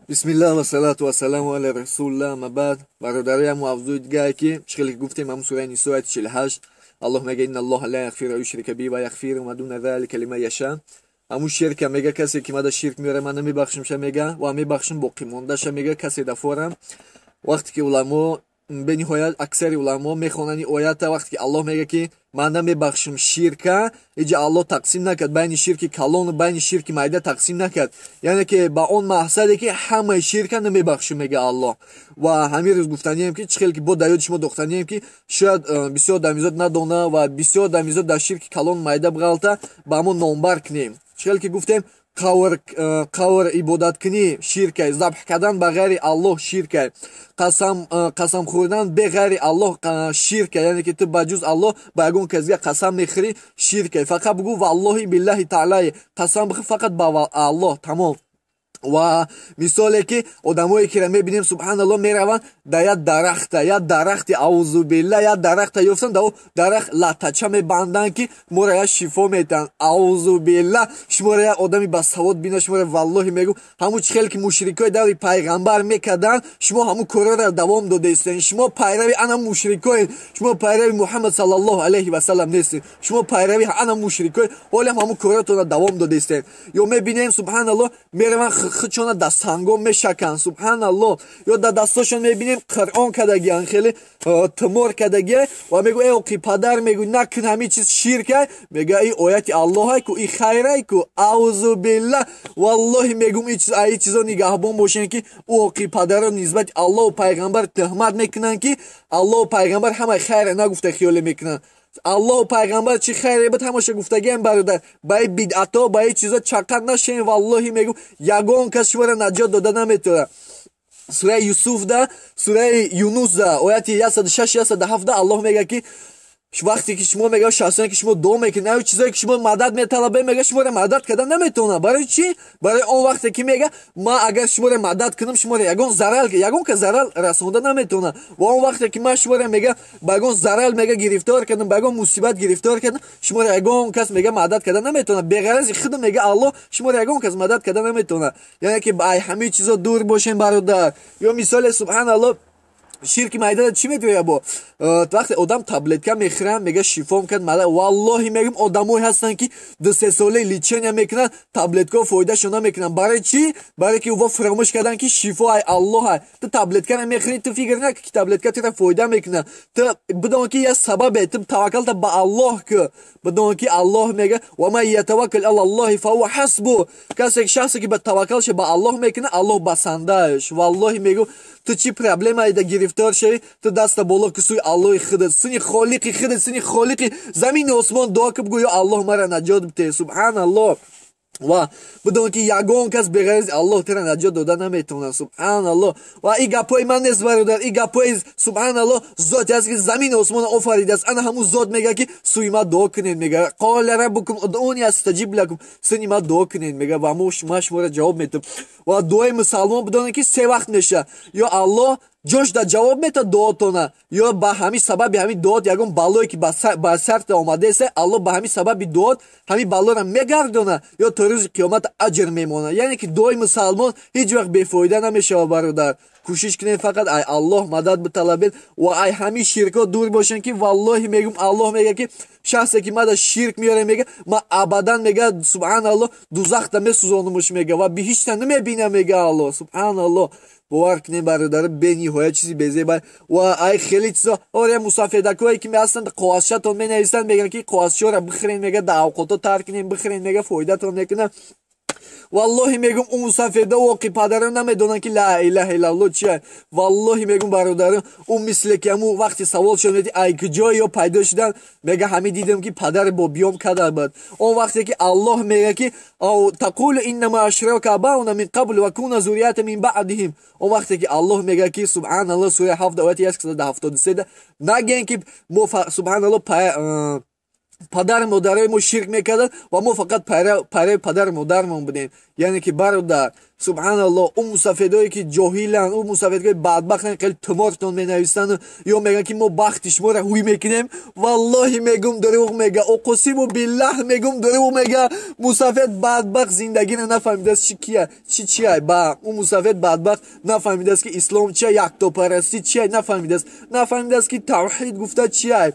Бисмиллах вассалату вассаламу аля расулилlah. Амма баъд, бародари, ҳамун мавзӯи дигае, ки чӣ хеле гуфтем, ҳамун сураи Нисо, ояти 48, Аллоҳ мега: "Инналлоҳа ла яғфиру ан юшрика биҳи ва яғфиру ма дуна залика лиман яша". Ҳамун ширка мега, касе ки мада ширк меора, ман намебахшимша мега, ва мебахшим боқимондаша мега касе дафорам. Вақте ки уламо, бениҳоят аксари уламо мехонанд ин оята, вақте ки Аллоҳ мега, ки ман намебахшим ширка, иҷа Аллоҳ тақсим накард байни ширки калону байни ширки майда, тақсим накард, яъне ки ба он мақсаде, ки ҳамаи ширка намебахшим мега Аллоҳ. Ва ҳамин рӯз гуфтанием, ки чӣ хеле ки бо дар ёди шумо дохтанием, ки шояд бисёр дамизод надона ва бисёр дамизод дар ширки калону майда бғалта, ба ҳамон номбар кунем. Чӣ хеле ки гуфтем, қавр ибодаткунӣ ширкай, забҳ кардан ба ғайри Аллоҳ ширкай, қасам хӯрдан беғайри Аллоҳ ширкай, яъне ки ту ба ҷуз Аллоҳ ба ягон кас дига қасам мехӯрӣ, ширкай. Фақат бугӯ валлоҳи, биллаҳи, таълаи, қасам бихӯр фақат ба Аллоҳ, тамом. Ва мисоле ки одамое кира мебинем, субҳаналло, мераванд да як дарахта, як дарахти, аузубилла, як дарахта ёфтан, да дарахт латача мебанданд, ки моро як шифо метаҳанд. Аузубилла, шуморо як одами басавод бина, шуморо валлоҳи мегӯ, ҳамун чӣ хеле ки мушрикои даври пайғамбар мекарданд, шумо ҳамун корора давом додаистед. Шумо пайрави ана мушрикоед, шумо пайрави Муҳаммад саллаллоҳу алайҳи васалам нестед, шумо пайрави ана мушрикоед, ҳолиам ҳамун коротонро давом додаистед. Ё мебинем, субҳаналло, мераванд, худшона дар сангон мешаканд, субҳаналло. Ё дар дастошон мебинем, Қуръон кардагиан, хеле тумор кардагия, ва мегӯ: "Э, оқи падар", мегӯ, "накун, ҳамин чиз ширка". Мега: "И ояти Аллоҳай ку, и хайрай ку". Аузубилла, валлоҳи мегӯм, аи чизо нигаҳбон бошем, ки ӯ оқи падаро нисбати Аллоҳу пайғамбар тӯҳмат мекунанд, ки Аллоҳу пайғамбар ҳамаи хайра нагуфта хиёле мекунанд. Аллоҳу пайғамбар чӣ хайре буд, ҳамаша гуфтагиам. Бародар, ба и бидъато, ба и чизо чаққат нашем. Валлоҳи мегӯм, ягон кас шуморо наҷот дода наметавонад. Сураи Юсуфда, сураи Юнусда, ояти 106, 107 Аллоҳ мега, ки вақте ки шумо, мега, шахсоне ки шумо дуо мекунед, аю чизое ки шумо мадад металабед, мега, шуморо мадад карда наметавонад. Барои чӣ? Барои он вақте ки мега, ман агар шуморо мадад кунам, шуморо ягон зарал, ягон кас зарал расонда наметавонад. Ва он вақте ки ман шуморо, мега, ба ягон зарал, мега, гирифтор кардам, ба ягон мусибат гирифтор кардам, шуморо ягон кас, мега, мадад карда наметавонад. Беғарази худам, мега Аллоҳ, шуморо ягон кас мадад карда наметавонад. Яъне ки ба ҳамаи чизо дур бошем, бародар. Ё мисоле, субҳаналлоҳ, ширки майдада чӣ метавоя? Бо вақте одам таблетка мехӯрад, мега, шифом кард. Валлоҳи мегӯм, одамое ҳастанд, ки 2-3 солаи лечения мекунанд, таблеткао фоидашон намекунанд. Барои чӣ? Барое ки ува фаромӯш карданд, ки шифо ай Аллоҳ. Ту таблеткара мехӯрӣ, ту фикр накун, ки таблетка тура фоида мекунад. Ту бидон, ки як сабабе, ту таваккалта ба Аллоҳ ку. Бидон, ки Аллоҳ мега: "Ва ман ятаваккал алаллоҳи фаҳува ҳасбу". Касе, шахсе ки ба таваккалша ба Аллоҳ мекунад, Аллоҳ басандааш. Валлоҳи мегӯм, ту чӣ проблемаида гирифтор шавӣ, ту даста боло ки сӯи Аллоҳи худат, сӯи холиқи худат, сӯи холиқи замину осмон дуо ки, бигӯ: "Ё Аллоҳ, мара наҷот бите". Субҳаналлоҳ. Ва бидон, ки ягон кас беғарази Аллоҳ тура наҷот дода наметавонад. Субҳаналлоҳ. Ва и гапҳои ман нест, бародар, и гапҳои, субҳаналлоҳ, зоте аст, ки замину осмонро офаридааст. Ана ҳамун зот мега, ки сӯи ман дуо кунед. Мега: "Қола раббукум удъуни астаҷиб лакум". Сӯи ман дуо кунед, мега, ва ман шуморо ҷавоб метавам. Ва дуои мусалмон, бидонед, ки се вақт мешавад: ё Аллоҳ ҷош да ҷавоб метад дуотона, ё ба ҳамин сабаби ҳамин дуот ягон балое ки ба сарта омадааст, Аллоҳ ба ҳамин сабаби дуот ҳамин балоро мегардона, ё то рӯзи қиёмат аҷр мемонад. Яъне ки дуои мусалмон ҳеҷ вақт бефоида намешавад. Бародар, кӯшиш кунед, фақат ай Аллоҳ мадад биталабед ва ай ҳамин ширкҳо дур бошед, ки валлоҳи мегӯм, Аллоҳ мега, ки шахсе ки мада ширк меёре, мега, ма абадан, мега, субҳаналлоҳ, дузахта месӯзонумуш, мега, ва биҳишта намебина, мега Аллоҳ. Субҳаналлоҳ. Бовар кунед, бародари, бениҳоят чизи безеба. Ва ай хеле чизо оре, мусафедакое ки ҳастанд, коғазчатон менависанд, мегӯянд, ки коғазчаро бихӯрен, мега, дар авқото тар кунен, бихӯрен, мега, фоидатон мекунад. Валлоҳи мегӯм, ӯ мусафеда воқи падарон намедонанд, ки ла илаҳа иллаллоҳ чия. Валлоҳи мегӯм, бародарон, ӯ мисле ки ҳамун вақти савол шуд, меди ай куҷо ё пайдо шудан, мега, ҳамин дидем, ки падари бобиём када буд. Он вақте ки Аллоҳ мега, ки тақулу иннама ашрака абауна мин қабл ва куна зурията мин баъдиҳим. Он вақте ки Аллоҳ мега, ки, субҳаналлоҳ, сураи 7, ояти 173, нагӯем, ки мо, субҳаналлоҳ. Падару модарои мо ширк мекарданд ва мо фақат пайрави падару модармон будем. Яъне ки бародар, субҳаналлоҳ, ӯ мусафедое ки ҷоҳиланд, ӯ мусафедҳои бадбахтанд, хеле тумортон менависанд ё мегӯянд ки мо бахти шуморо ҳуй мекунем. Валлоҳи мегум, дурӯғ мега. Уқсиму биллаҳ мегум, дурӯғ мега. Мусафед бадбахт зиндагиро нафаҳмидааст, чи кия, чи чия. Ба ӯ мусафед бадбахт нафаҳмидааст ки ислом чия, яктопарастӣ чия, нафаҳмидааст, нафаҳмидааст ки тавҳид гуфта чия.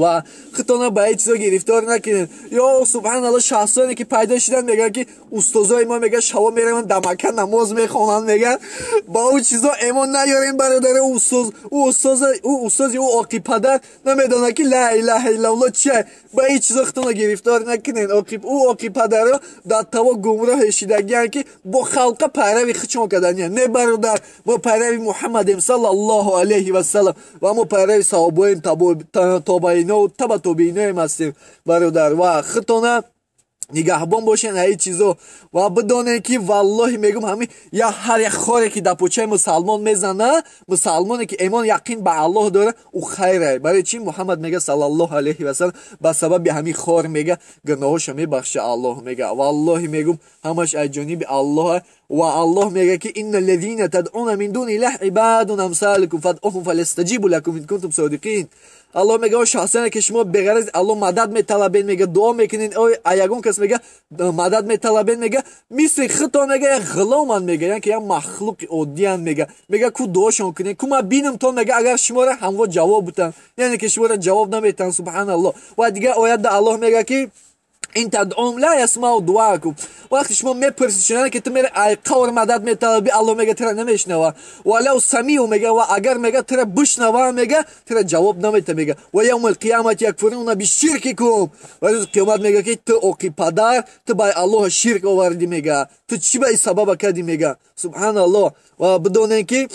Ва худтона ба ҳеҷ чизо гирифтор накунед. Ё субҳаналлоҳ, шахсоне ки пайдо шуданд, мегӯянд ки устозои мо, мегӯянд, шабо мераванд дар Макка намоз мехонанд, мегӯянд. Ба ӯ чизо эмон наёрем, бародари. Устоз, ӯ устоз, ӯ устози, ӯ оқи падар намедонад ки ла илаҳа иллаллоҳ чия. Ба ҳеҷ чизо худтона гирифтор накунед. Ӯ оқи падаро дар таво гумроҳ шидагианд ки бо халқа пайрави худшон кардания. Не, бародар, мо пайрави Муҳаммадем саллаллоҳу алайҳи васалам ва мо пайрави саҳобоем, тобаино таба тобииноем ҳастем, бародар. Ва худтона нигаҳбон бошен ҳаи чизо ва бидонед ки валлоҳи мегум, ҳамин я ҳар як хоре ки дар почаи мусалмон мезана, мусалмоне ки эмон яқин ба Аллоҳ дора, ӯ хайре. Барои чӣ Муҳаммад мега саллаллоҳу алайҳи васалам, ба сабаби ҳамин хор мега гуноҳоша мебахша Аллоҳ мега. Валлоҳи мегум, ҳамаш аз ҷониби Аллоҳ. Ва Аллоҳ мега ки инна аллазина тадъуна мин дуни ллаҳ ибадун амсалукум фадъухум фалястаҷибу лакум ин кунтум содиқин. Аллоҳ мега, о шахсоне ки шумо беғарази Аллоҳ мадад металабед, мега, дуо мекунед, ой ягон кас, мега, мадад металабед, мега, мисли худтон, мега, як ғуломанд, мега, яъне ки як махлуқи оддиянд, мега. Мега, ку дуошон кунед, ку ман бинам то, мега, агар шуморо ҳамво ҷавоб бутанд. Яъне ки шуморо ҷавоб наметаҳанд, субҳаналлоҳ. Ва дигар оятда Аллоҳ мега ки ин тадъум ла ясмау дуакум. Вақте шумо мепурсед, чунане ки ту мере ай қавр мадад металаби, Аллоҳ мега тира намешнава. Валав самиу, мега, ва агар, мега, тира бишнава, мега, тира ҷавоб намета, мега. Ва явма алқиямати якфуруна биширкикум. Ва рӯзи қиёмат мега ки ту оқи падар, ту ба Аллоҳ ширк овардӣ, мега, ту чӣ ба ин сабаба кардӣ, мега. Субҳаналлоҳ. Ва бидонем ки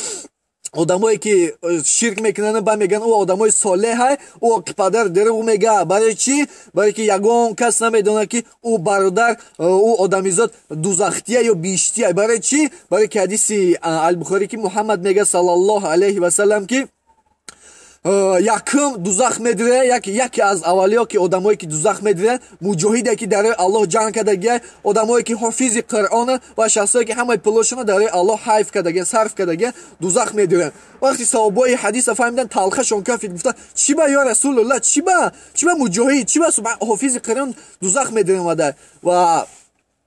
одамое ки ширк мекунанд, ба мегӯянд ӯ одамои солеҳай, ӯ оқи падар дурӯғ мега. Барои чӣ? Барое ки ягон кас намедонад ки ӯ бародар, ӯ одамизод дузахтия ё биҳиштия. Барои чӣ? Барое ки ҳадиси Албухорӣ ки Муҳаммад мега саллаллоҳу алайҳи васалам ки якум дузах медире, яке аз аввалиё ки одамое ки дузах медиранд, муҷоҳиде ки дар роҳи Аллоҳ ҷанг кардагия, одамое ки ҳофизи Қуръона ва шахсое ки ҳамаи пулошона дар роҳи Аллоҳ ҳайф кардагия, сарф кардагия, дузах медиранд. Вақти саҳобои ҳадиса фаҳмидан, талхашон кафид, гуфтанд: чӣ ба, ё Расулуллоҳ, чӣ ба, чӣ ба муҷоҳид, чӣ ба ҳофизи Қуръон дузах медиромада? Ва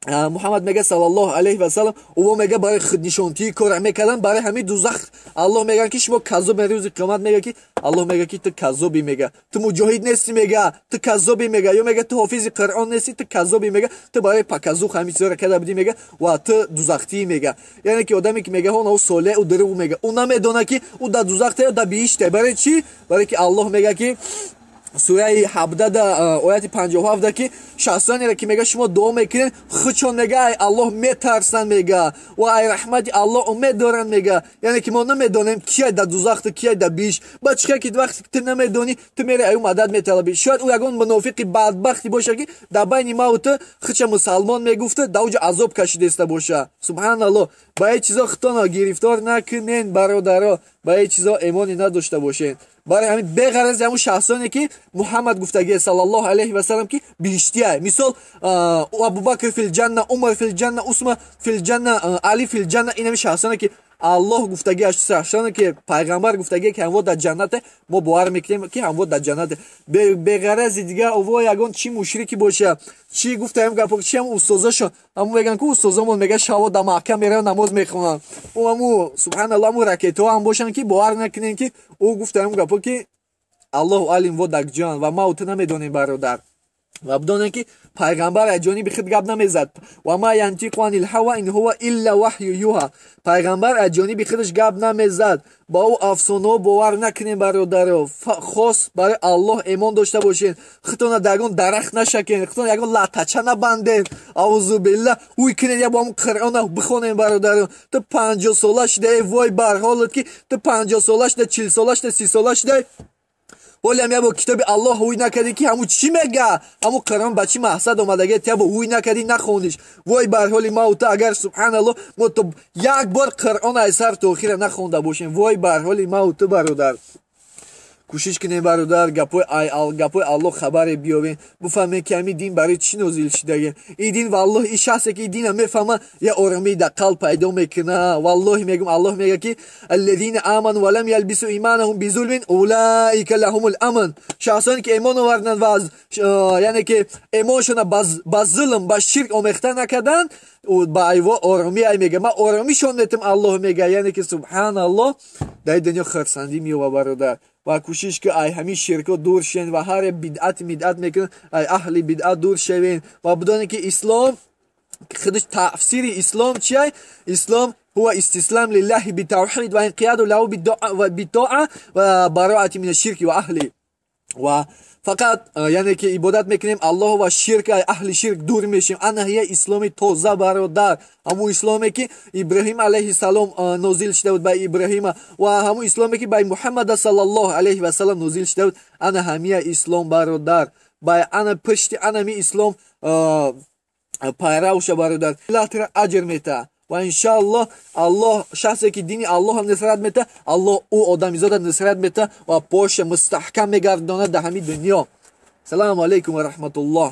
Муҳаммад мега саллаллоҳу алайҳи васалам, ӯ мега барои худнишонтии кора мекардан, барои ҳамин дузах. Аллоҳ мега ки шумо каззобе. Рӯзи қиёмат мега ки Аллоҳ мега ки ту каззобӣ, мега, ту муҷоҳид нестӣ, мега, ту каззобӣ, мега, ё мега ту ҳофизи Қуръон нестӣ, ту каззобӣ, мега, ту барои показух ҳамин чизоро карда будӣ, мега, ва ту дузахтӣ, мега. Яъне ки одаме ки мега ҳона ӯ солеҳ, ӯ дурӯғ мега. Ӯ намедонад ки ӯ дар дузахте ё дар биҳиште. Барои чӣ? Барои ки Аллоҳ мега ки сураи 17-да ояти 57-да ки шахсонеро ки мега шумо дуо мекунед, худшон, мега, ай Аллоҳ метарсанд, мега, ва ай раҳмати Аллоҳ умед доранд, мега. Яъне ки мо намедонем кияй дар дузахту кияй дар биҳишт. Ба чӣ ки вақте ту намедонӣ, ту мере аю мадад металабӣ, шояд ӯ ягон мунофиқи бадбахте бошад ки дар байни маву ту худша мусалмон мегуфта, дар уҷа азоб кашидаиста боша. Субҳаналлоҳ. Ба ҳеҷ чизо худтонро гирифтор накунен, бародаро, ба ҳеҷ чизо эмоне надошта бошед. Барои ҳамин беғарази ҳамун шахсоне ки Муҳаммад гуфтагие саллаллоҳу алайҳи васалам ки биҳиштия, мисол Абубакр филҷанна, Умар филҷанна, Усма филҷанна, Али филҷанна, ин ҳамин шахсоне ки Аллоҳ гуфтагӣ, шахсоне ки пайғамбар гуфтагие ки ҳамво дар ҷаннате, мо бовар мекунем ки ҳамво дар ҷаннате. Беғарази дигар ово ягон чӣ мушрики боша, чӣ гуфтаем гапо, чи ҳам устозашон ҳамун мегӯянд ку устозомон, мега, шаво дар Маҳкам мераванд, намоз мехонанд, ӯ ҳаму субҳаналлоҳ, ҳаму ракетҳо ҳам бошанд ки бовар накунем ки ӯ гуфтаем гапо ки Аллоҳу алим во дар ҷон ва ма ту намедонем, бародар. Ва бидонем ки пайғамбар аз ҷониби худ гап намезад. Ва ма янтиқу анил ҳава ин ҳува илла ваҳю юҳа. Пайғамбар аз ҷониби худаш гап намезад. Ба ӯ афсонаҳо бовар накунем, бародаро. Хос барои Аллоҳ эмон дошта бошед. Худтона дар ягон дарахт нашакен, худтона ягон латача набанден, аузу билла, ҳуй кунед, я бо ҳамун Қуръона бихонем, бародаро. Ту 50-сола шуда, э вой бар ҳолат ки ту 50-сола шуда, 40-сола шуда, 30-сола шуда, ҳолиам ябо китоби Аллоҳ ҳуй накардӣ ки ҳамун чӣ мега, ҳамун Қуръон ба чӣ мақсад омадаги, ябо ҳуй накардӣ, нахондиш. Вой бар ҳоли маву ту, агар субҳаналлоҳ мо то як бор Қуръон аз сар то охира нахонда бошем. Вой бар ҳоли маву ту, бародар. Кӯшиш кунем, бародар, гапои Аллоҳ хабаре биёвем, бифаҳмем, ки ҳамин дин барои чӣ нозил шидаге. Ин дин, валлоҳ, ин шахсе ки ин дина мефаҳма, я оромӣ дар қалб пайдо мекуна. Валлоҳи мегум, Аллоҳ мега, ки аллазина аману ва лам ялбису иманахум бизулмин улаика лаҳумул амн. Шахсоне ки имон оварданд ва яъне ки имоншона ба зулм, ба ширк омехта накарданд, ба айво оромӣ ай мега, ман оромишон метам, Аллоҳ мега. Яъне ки, субҳаналлоҳ, дар ин дунё хурсандӣ меёва, бародар. Ва кӯшиш ки ай ҳамин ширко дур шен ва ҳар бидъат мидъат мекунад, ай аҳли бидъат дур шавен ва бидонед, ки ислом худаш, тафсири ислом чиай? Ислом ҳува истислам лиллаҳи битавҳид ва инқияду лаҳу битоа ва бароати мин аширки ва аҳли. Ва фақат, яъне ки, ибодат мекунем Аллоҳ ва ширк, аҳли ширк дур мешем. Ана ҳия исломи тоза, бародар, ҳамун исломе, ки Иброҳим алайҳи салом нозил шуда буд ба Иброҳима, ва ҳамун исломе, ки ба Муҳаммада саллаллоҳу алайҳи васалам нозил шуда буд. Ана ҳамия ислом, бародар. Ба ана пушти анами ислом пайрав ша, бародар, латра аҷр мета. Ва иншааллоҳ, Аллоҳ шахсе ки дини Аллоҳ нусрат мета, Аллоҳ ӯ одамизода нусрат мета ва поша мустаҳкам мегардонад дар ҳамин дунё. Салому алайкум ва раҳматуллоҳ.